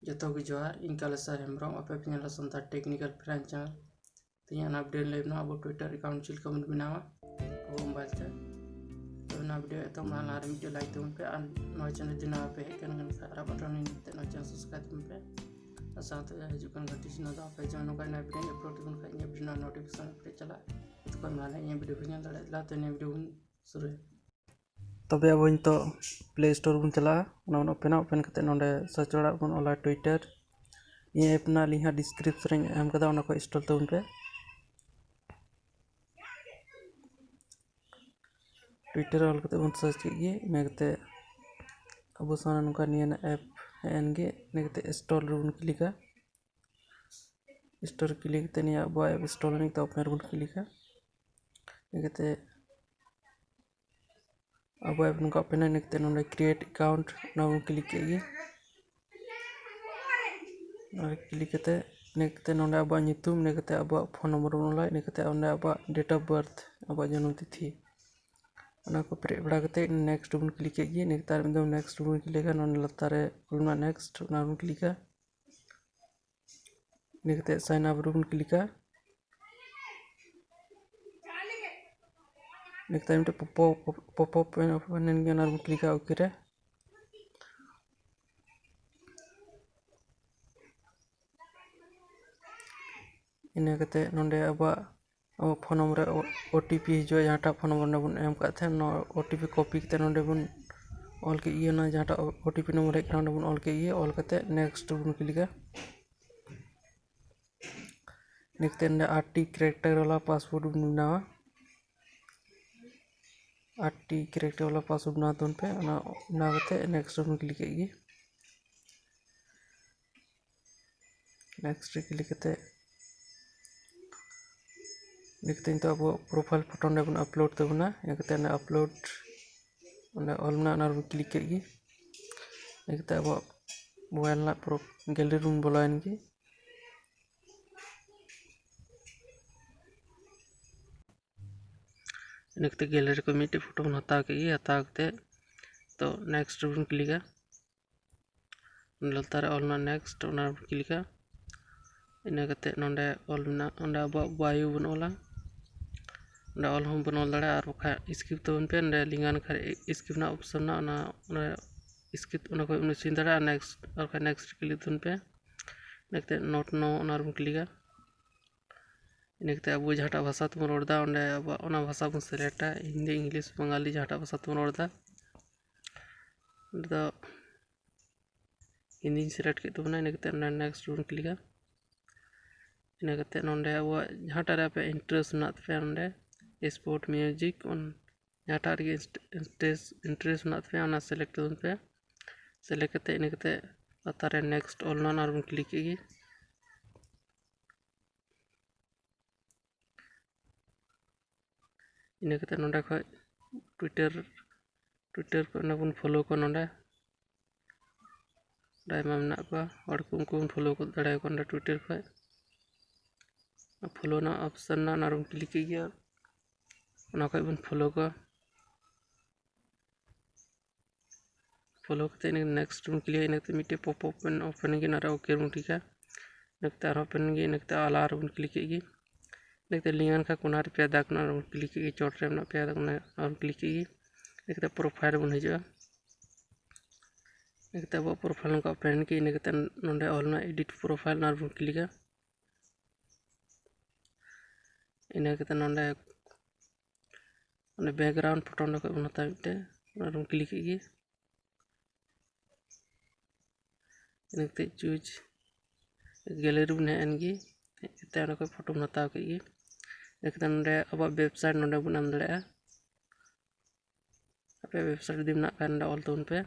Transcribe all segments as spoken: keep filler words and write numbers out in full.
ᱡᱚᱛᱚ ᱜᱮ ᱡᱚᱦᱟᱨ, ᱤᱧ ᱠᱟᱞᱮᱥᱚᱨ ᱦᱮᱢᱵᱨᱚᱢ, ᱟᱯᱮ ᱯᱮ ᱧᱮᱞᱟ ᱥᱟᱱᱛᱟᱲ technical friend channel᱾ ᱛᱮᱦᱮᱧ ᱚᱱᱟ video ᱞᱟᱹᱭ ᱵᱮᱱᱟ ᱟᱵᱚ Twitter account ᱪᱮᱫ ᱞᱮᱠᱟ ᱵᱚᱱ ᱵᱮᱱᱟᱣᱟ ᱟᱵᱚ mobile ᱛᱮ᱾ ᱛᱚ ᱚᱱᱟ video ᱮᱛᱚᱦᱚᱵ ᱢᱟᱲᱟᱝ ᱞᱟᱦᱟ ᱨᱮ ᱢᱤᱫᱴᱮᱱ like ᱛᱟᱵᱚᱱ ᱯᱮ, ᱟᱨ ᱱᱚᱣᱟ channel ᱡᱩᱫᱤ ᱱᱟᱣᱟ ᱯᱮ ᱦᱮᱡ ᱠᱟᱱ ᱠᱷᱟᱱ ᱟᱨ ᱵᱟᱝ running ᱛᱮ ᱱᱚᱣᱟ channel subscribe ᱛᱟᱵᱚᱱ ᱯᱮ, ᱟᱨ ᱥᱟᱶᱛᱮ ᱦᱤᱡᱩᱜ ᱠᱟᱱ ᱜᱷᱟᱱᱴᱤ ᱪᱤᱱᱦᱟᱹ ᱫᱚ ᱟᱯᱮ ᱡᱟᱦᱟᱸ ᱱᱚᱝᱠᱟ ᱱᱟᱣᱟ video upload ᱛᱟᱵᱚᱱ ᱠᱷᱟᱱ ᱤᱧᱟᱹᱜ video ᱨᱮᱱᱟᱜ notification ᱯᱮ ᱪᱟᱞᱟᱜ᱾ ᱛᱚᱠᱷᱚᱱ ᱢᱟᱲᱟᱝ ᱤᱧᱟᱹᱜ video ᱯᱮ ᱧᱮᱞ ᱫᱟᱲᱮᱭᱟᱜᱼᱟ᱾ ᱛᱚ ᱱᱤᱭᱟᱹ video ᱵᱚᱱ ᱥᱩᱨᱩᱭᱟ᱾ ᱛᱚᱵᱮ ᱟᱵᱚ ᱱᱤᱛᱚᱜ Play Store ᱵᱚᱱ ᱪᱟᱞᱟᱜᱼᱟ, ᱚᱱᱟ ᱵᱚᱱ ᱚᱯᱮᱱᱟ᱾ ᱚᱯᱮᱱ ᱠᱟᱛᱮ ᱱᱚᱰᱮ search ᱚᱲᱟᱜ ᱵᱚᱱ ᱚᱞᱟ Twitter᱾ ᱱᱤᱭᱟᱹ app ᱨᱮᱱᱟᱜ link ᱦᱟᱸᱜ description ᱨᱮᱧ ᱮᱢ ᱠᱟᱫᱟ, ᱚᱱᱟ ᱠᱷᱚᱱ install ᱛᱟᱵᱚᱱ ᱯᱮ᱾ Twitter ᱚᱞ ᱠᱟᱛᱮ ᱵᱚᱱ search ᱠᱮᱫ ᱜᱮ, ᱤᱱᱟᱹ ᱠᱟᱛᱮ ᱟᱵᱚ ᱥᱟᱢᱟᱝ ᱱᱚᱝᱠᱟ ᱱᱤᱭᱟᱹ ᱨᱮᱱᱟᱜ app ᱦᱮᱡ ᱮᱱ ᱜᱮ᱾ ᱤᱱᱟᱹ ᱠᱟᱛᱮ install ᱨᱮᱵᱚᱱ ᱠᱞᱤᱠᱟ᱾ Install ᱠᱞᱤᱠ ᱠᱟᱛᱮ ᱱᱤᱭᱟᱹ ᱟᱵᱚᱣᱟᱜ app install ᱮᱱ ᱜᱮ, ᱛᱚ open ᱨᱮᱵᱚᱱ ᱠᱞᱤᱠᱟ᱾ ᱤᱱᱟᱹ ᱠᱟᱛᱮ ᱟᱵᱚᱣᱟᱜ app ᱱᱚᱝᱠᱟ open ᱮᱱᱟ᱾ ᱤᱱᱟᱹ ᱠᱟᱛᱮ ᱱᱚᱰᱮ create account, ᱚᱱᱟ ᱵᱚᱱ ᱠᱞᱤᱠ ᱠᱮᱫ ᱜᱮ᱾ ᱱᱚᱰᱮ ᱠᱞᱤᱠ ᱠᱟᱛᱮ ᱤᱱᱟᱹ ᱠᱟᱛᱮ ᱱᱚᱰᱮ ᱟᱵᱚᱣᱟᱜ ᱧᱩᱛᱩᱢ, ᱤᱱᱟᱹ ᱠᱟᱛᱮ ᱟᱵᱚᱣᱟᱜ phone number ᱵᱚᱱ ᱚᱞᱟ, ᱤᱱᱟᱹ ᱠᱟᱛᱮ ᱚᱸᱰᱮ ᱟᱵᱚᱣᱟᱜ date of birth, ᱟᱵᱚᱣᱟᱜ ᱡᱚᱱᱚᱢ ᱛᱤᱛᱷᱤ, ᱚᱱᱟ ᱠᱚ ᱯᱮᱨᱮᱡ ᱵᱟᱲᱟ ᱠᱟᱛᱮ next ᱵᱚᱱ ᱠᱞᱤᱠ ᱠᱮᱫ ᱜᱮ᱾ ᱤᱱᱟᱹ ᱠᱟᱛᱮ ᱟᱨ ᱢᱤᱫ ᱫᱚᱢ next ᱵᱚᱱ ᱠᱞᱤᱠᱟ, ᱱᱚᱰᱮ ᱞᱟᱛᱟᱨ ᱨᱮ ᱚᱞ ᱢᱮᱱᱟᱜᱼᱟ next, ᱚᱱᱟ ᱵᱚᱱ ᱠᱞᱤᱠᱟ᱾ ᱤᱱᱟᱹ ᱠᱟᱛᱮ sign up ᱨᱮᱵᱚᱱ ᱠᱞᱤᱠᱟ᱾ ᱤᱱᱟᱹ ᱠᱟᱛᱮ ᱢᱤᱫᱴᱮᱱ pop up, pop up open ᱮᱱ ᱜᱮ, ᱚᱱᱟ ᱨᱮᱵᱚᱱ ᱠᱞᱤᱠᱟ OK ᱨᱮ᱾ ᱤᱱᱟᱹ ᱠᱟᱛᱮ ᱱᱚᱰᱮ ᱟᱵᱚᱣᱟᱜ, ᱟᱵᱚ phone number ᱨᱮ O T P ᱦᱤᱡᱩᱜᱼᱟ, ᱡᱟᱦᱟᱸᱴᱟᱜ phone number ᱚᱸᱰᱮ ᱵᱚᱱ ᱮᱢ ᱠᱟᱜ ᱛᱟᱦᱮᱸᱫ, ᱱᱚᱣᱟ O T P copy ᱠᱟᱛᱮ ᱱᱚᱰᱮ ᱵᱚᱱ ᱚᱞ ᱠᱮᱫ ᱜᱮ, ᱚᱱᱟ ᱡᱟᱦᱟᱸᱴᱟᱜ O T P number ᱦᱮᱡ ᱠᱟᱱᱟ ᱚᱸᱰᱮ ᱵᱚᱱ ᱚᱞ ᱠᱮᱫ ᱜᱮ, ᱚᱞ ᱠᱟᱛᱮ next ᱵᱚᱱ ᱠᱞᱤᱠᱟ᱾ ᱤᱱᱟᱹ ᱠᱟᱛᱮ ᱱᱚᱰᱮ ᱟᱴ ᱴᱤ character ᱵᱟᱞᱟ password ᱵᱚᱱ ᱵᱮᱱᱟᱣᱟ᱾ ᱟᱴ ᱴᱤ character ᱵᱟᱞᱟ password ᱵᱮᱱᱟᱣ ᱛᱟᱵᱚᱱ ᱯᱮ᱾ ᱚᱱᱟ ᱵᱮᱱᱟᱣ ᱠᱟᱛᱮ next ᱵᱚᱱ ᱠᱞᱤᱠ ᱠᱮᱫ ᱜᱮ᱾ Next ᱨᱮ ᱠᱞᱤᱠ ᱠᱟᱛᱮ ᱤᱱᱟᱹ ᱠᱟᱛᱮ ᱱᱤᱛᱚᱜ ᱟᱵᱚ profile photo ᱚᱸᱰᱮ ᱵᱚᱱ upload ᱛᱟᱵᱚᱱᱟ᱾ ᱤᱱᱟᱹ ᱠᱟᱛᱮ ᱚᱱᱟ upload ᱚᱸᱰᱮ ᱚᱞ ᱢᱮᱱᱟᱜᱼᱟ, ᱚᱱᱟ ᱨᱮᱵᱚᱱ ᱠᱞᱤᱠ ᱠᱮᱫ ᱜᱮ᱾ ᱤᱱᱟᱹ ᱠᱟᱛᱮ ᱟᱵᱚᱣᱟᱜ mobile ᱨᱮᱱᱟᱜ ᱯᱩᱨᱟᱹ gallery ᱨᱮᱵᱚᱱ ᱵᱚᱞᱚᱭᱮᱱ ᱜᱮ᱾ ᱤᱱᱟᱹ ᱠᱟᱛᱮ gallery ᱠᱷᱚᱱ ᱢᱤᱫᱴᱮᱡ photo ᱵᱚᱱ ᱦᱟᱛᱟᱣ ᱠᱮᱫ ᱜᱮ᱾ ᱦᱟᱛᱟᱣ ᱠᱟᱛᱮ ᱛᱚ next ᱨᱮᱵᱚᱱ ᱠᱞᱤᱠᱟ᱾ ᱞᱟᱛᱟᱨ ᱨᱮ ᱚᱞ ᱢᱮᱱᱟᱜᱼᱟ next, ᱚᱱᱟ ᱨᱮᱵᱚᱱ ᱠᱞᱤᱠᱟ᱾ ᱤᱱᱟᱹ ᱠᱟᱛᱮ ᱱᱚᱰᱮ ᱚᱞ ᱢᱮᱱᱟᱜᱼᱟ, ᱚᱸᱰᱮ ᱟᱵᱚᱣᱟᱜ bio ᱵᱚᱱ ᱚᱞᱟ᱾ ᱚᱸᱰᱮ ᱚᱞ ᱦᱚᱸᱵᱚᱱ ᱚᱞ ᱫᱟᱲᱮᱭᱟᱜᱼᱟ, ᱟᱨ ᱵᱟᱠᱷᱟᱡ skip ᱛᱟᱵᱚᱱ ᱯᱮ᱾ ᱚᱸᱰᱮ ᱞᱤᱸᱜᱟᱱ ᱠᱷᱟᱡ skip ᱨᱮᱱᱟᱜ option ᱢᱮᱱᱟᱜᱼᱟ, ᱚᱱᱟ, ᱚᱱᱟ skip, ᱚᱱᱟ ᱠᱷᱚᱡ ᱵᱚᱱ ᱤᱥᱤᱱ ᱫᱟᱲᱮᱭᱟᱜᱼᱟ᱾ Next, ᱟᱨ ᱵᱟᱠᱷᱟᱡ next ᱨᱮ click ᱛᱟᱵᱚᱱ ᱯᱮ᱾ ᱤᱱᱟᱹ ᱠᱟᱛᱮ not now ᱚᱱᱟ ᱨᱮᱵᱚᱱ ᱠᱞᱤᱠᱟ᱾ ᱤᱱᱟᱹ ᱠᱟᱛᱮ ᱟᱵᱚ ᱡᱟᱦᱟᱸᱴᱟᱜ ᱵᱷᱟᱥᱟ ᱛᱮᱵᱚᱱ ᱨᱚᱲ ᱮᱫᱟ, ᱚᱸᱰᱮ ᱟᱵᱚᱣᱟᱜ ᱚᱱᱟ ᱵᱷᱟᱥᱟ ᱵᱚᱱ ᱥᱤᱞᱮᱠᱴᱟ, ᱦᱤᱱᱫᱤ, ᱤᱝᱞᱤᱥ, ᱵᱟᱝᱜᱟᱞᱤ, ᱡᱟᱦᱟᱸᱴᱟᱜ ᱵᱷᱟᱥᱟ ᱛᱮᱵᱚᱱ ᱨᱚᱲ ᱮᱫᱟ᱾ ᱚᱸᱰᱮ ᱫᱚ ᱦᱤᱱᱫᱤᱧ ᱥᱤᱞᱮᱠᱴ ᱠᱮᱫ ᱛᱟᱵᱚᱱᱟ᱾ ᱤᱱᱟᱹ ᱠᱟᱛᱮ ᱚᱸᱰᱮ next ᱵᱚᱱ ᱠᱞᱤᱠᱟ᱾ ᱤᱱᱟᱹ ᱠᱟᱛᱮ ᱱᱚᱰᱮ ᱟᱵᱚᱣᱟᱜ ᱡᱟᱦᱟᱸᱴᱟᱜ ᱨᱮ ᱟᱯᱮ interest ᱢᱮᱱᱟᱜ ᱛᱟᱯᱮᱭᱟ, ᱱᱚᱰᱮ sport, music, ᱚᱱ-, ᱡᱟᱦᱟᱸᱴᱟᱜ ᱨᱮᱜᱮ interest, interest, interest ᱢᱮᱱᱟᱜ ᱛᱟᱯᱮᱭᱟ, ᱚᱱᱟ select ᱛᱟᱵᱚᱱ ᱯᱮ᱾ Select ᱠᱟᱛᱮ ᱤᱱᱟᱹ ᱠᱟᱛᱮ ᱞᱟᱛᱟᱨ ᱨᱮ next ᱚᱞ ᱢᱮᱱᱟᱜᱼᱟ, ᱚᱱᱟ ᱨᱮᱵᱚᱱ ᱠᱞᱤᱠ ᱠᱮᱫ ᱜᱮ᱾ ᱤᱱᱟᱹ ᱠᱟᱛᱮ ᱱᱚᱰᱮ ᱠᱷᱚᱡ Twitter, Twitter ᱠᱷᱚᱡ ᱚᱱᱟ ᱵᱚᱱ follow ᱠᱚᱣᱟ᱾ ᱱᱚᱰᱮ ᱟᱭᱢᱟ ᱢᱮᱱᱟᱜ ᱠᱚᱣᱟ ᱦᱚᱲ ᱠᱚ, ᱩᱱᱠᱩ ᱵᱚᱱ follow ᱠᱚ ᱫᱟᱲᱮᱭᱟᱠᱚᱣᱟ ᱱᱚᱰᱮ Twitter ᱠᱷᱚᱡ᱾ Follow ᱨᱮᱱᱟᱜ option ᱢᱮᱱᱟᱜᱼᱟ, ᱚᱱᱟ ᱨᱮᱵᱚᱱ ᱠᱞᱤᱠ ᱠᱮᱫ ᱜᱮ, ᱚᱱᱟ ᱠᱷᱚᱡ ᱵᱚᱱ follow ᱠᱚᱣᱟ᱾ Follow ᱠᱟᱛᱮ ᱤᱱᱟᱹ next ᱵᱚᱱ ᱠᱞᱤᱠᱟ᱾ ᱤᱱᱟᱹ ᱠᱟᱛᱮ ᱢᱤᱫᱴᱮᱡ pop up open ᱜᱮ, ᱚᱱᱟ ᱨᱮ OK ᱵᱚᱱ ᱠᱞᱤᱠᱟ᱾ ᱤᱱᱟᱹ ᱠᱟᱛᱮ ᱟᱨᱦᱚᱸ open ᱜᱮ, ᱤᱱᱟᱹ ᱠᱟᱛᱮ ᱟᱞᱟᱨ ᱵᱚᱱ ᱠᱞᱤᱠ ᱠᱮᱫ ᱜᱮ᱾ ᱤᱱᱟᱹ ᱠᱟᱛᱮ ᱞᱤᱸᱜᱟᱱ ᱠᱷᱟᱱ ᱠᱚᱱᱟ ᱨᱮ ᱯᱮᱭᱟ ᱫᱟᱜᱽ ᱢᱮᱱᱟᱜᱼᱟ, ᱚᱱᱟ ᱵᱚᱱ ᱠᱞᱤᱠ ᱠᱮᱫ ᱜᱮ᱾ ᱪᱚᱴ ᱨᱮ ᱢᱮᱱᱟᱜ ᱯᱮᱭᱟ ᱫᱟᱜᱽ, ᱚᱱᱟ ᱵᱚᱱ ᱠᱞᱤᱠ ᱠᱮᱫ ᱜᱮ᱾ ᱤᱱᱟᱹ ᱠᱟᱛᱮ profile ᱨᱮᱵᱚᱱ ᱦᱤᱡᱩᱜᱼᱟ᱾ ᱤᱱᱟᱹ ᱠᱟᱛᱮ ᱟᱵᱚᱣᱟᱜ profile ᱱᱚᱝᱠᱟ open ᱜᱮ᱾ ᱤᱱᱟᱹ ᱠᱟᱛᱮ ᱱᱚᱰᱮ ᱚᱞ ᱢᱮᱱᱟᱜᱼᱟ edit profile, ᱚᱱᱟ ᱨᱮᱵᱚᱱ ᱠᱞᱤᱠᱟ᱾ ᱤᱱᱟᱹ ᱠᱟᱛᱮ ᱱᱚᱰᱮ, ᱚᱸᱰᱮ background photo ᱚᱸᱰᱮ ᱠᱷᱚᱡ ᱵᱚᱱ ᱦᱟᱛᱟᱣᱟ ᱢᱤᱫᱴᱮᱡ, ᱚᱱᱟ ᱨᱮᱵᱚᱱ ᱠᱞᱤᱠ ᱠᱮᱫ ᱜᱮ᱾ ᱤᱱᱟᱹ ᱠᱟᱛᱮ choose gallery ᱵᱚᱱ ᱦᱮᱡ ᱮᱱ ᱜᱮ᱾ ᱦᱮᱡ ᱠᱟᱛᱮ ᱚᱸᱰᱮ ᱠᱷᱚᱡ photo ᱵᱚᱱ ᱦᱟᱛᱟᱣ ᱠᱮᱫ ᱜᱮ᱾ ᱤᱱᱟᱹ ᱠᱟᱛᱮ ᱱᱚᱰᱮ ᱟᱵᱚᱣᱟᱜ website ᱱᱚᱰᱮ ᱵᱚᱱ ᱮᱢ ᱫᱟᱲᱮᱭᱟᱜᱼᱟ᱾ ᱟᱯᱮᱭᱟᱜ website ᱡᱩᱫᱤ ᱢᱮᱱᱟᱜ ᱠᱷᱟᱱ ᱱᱚᱰᱮ ᱚᱞ ᱛᱟᱵᱚᱱ ᱯᱮ᱾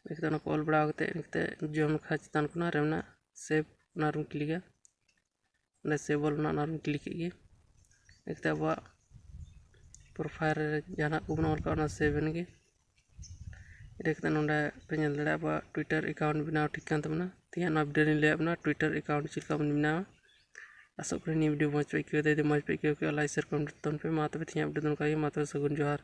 ᱤᱱᱟᱹ ᱠᱟᱛᱮ ᱚᱱᱟ ᱠᱚ ᱚᱞ ᱵᱟᱲᱟ ᱠᱟᱛᱮ, ᱤᱱᱟᱹ ᱠᱟᱛᱮ ᱡᱚᱢ ᱞᱮᱠᱷᱟᱡ ᱪᱮᱛᱟᱱ ᱠᱷᱚᱱᱟᱜ ᱨᱮ ᱢᱮᱱᱟᱜ save, ᱚᱱᱟ ᱨᱮᱵᱚᱱ ᱠᱞᱤᱠᱟ᱾ ᱚᱸᱰᱮ save ᱚᱞ ᱢᱮᱱᱟᱜᱼᱟ, ᱚᱱᱟ ᱨᱮᱵᱚᱱ ᱠᱞᱤᱠ ᱠᱮᱫ ᱜᱮ᱾ ᱤᱱᱟᱹ ᱠᱟᱛᱮ ᱟᱵᱚᱣᱟᱜ profile ᱨᱮ ᱡᱟᱦᱟᱱᱟᱜ ᱠᱚᱵᱚᱱ ᱚᱞ ᱠᱟᱜᱼᱟ, ᱚᱱᱟ save ᱮᱱ ᱜᱮ᱾ ᱤᱱᱟᱹ ᱠᱟᱛᱮ ᱱᱚᱰᱮ ᱯᱮ ᱧᱮᱞ ᱫᱟᱲᱮᱭᱟᱜᱼᱟ ᱟᱵᱚᱣᱟᱜ Twitter account ᱵᱮᱱᱟᱣ ᱴᱷᱤᱠ ᱠᱟᱱ ᱛᱟᱵᱚᱱᱟ᱾ ᱛᱮᱦᱮᱧ ᱱᱚᱣᱟ video ᱨᱮᱧ ᱞᱟᱹᱭᱟᱫ ᱵᱚᱱᱟ Twitter account ᱪᱮᱫ ᱞᱮᱠᱟ ᱵᱚᱱ ᱵᱮᱱᱟᱣᱟ᱾ ᱟᱥᱚᱜ ᱠᱟᱹᱱᱟᱹᱧ ᱱᱤᱭᱟᱹ video ᱢᱚᱡᱽ ᱯᱮ ᱟᱹᱭᱠᱟᱹᱣ ᱫᱟ᱾ ᱡᱩᱫᱤ ᱢᱚᱡᱽ ᱯᱮ ᱟᱹᱭᱠᱟᱹᱣ ᱠᱮᱫᱟ, like, share, comment ᱛᱟᱵᱚᱱ ᱯᱮ᱾ ᱢᱟ ᱛᱚᱵᱮ ᱛᱮᱦᱮᱧᱟᱜ video ᱫᱚ ᱱᱚᱝᱠᱟ ᱜᱮ᱾ ᱢᱟ ᱛᱚᱵᱮ ᱥᱟᱹᱜᱩᱱ ᱡᱚᱦᱟᱨ᱾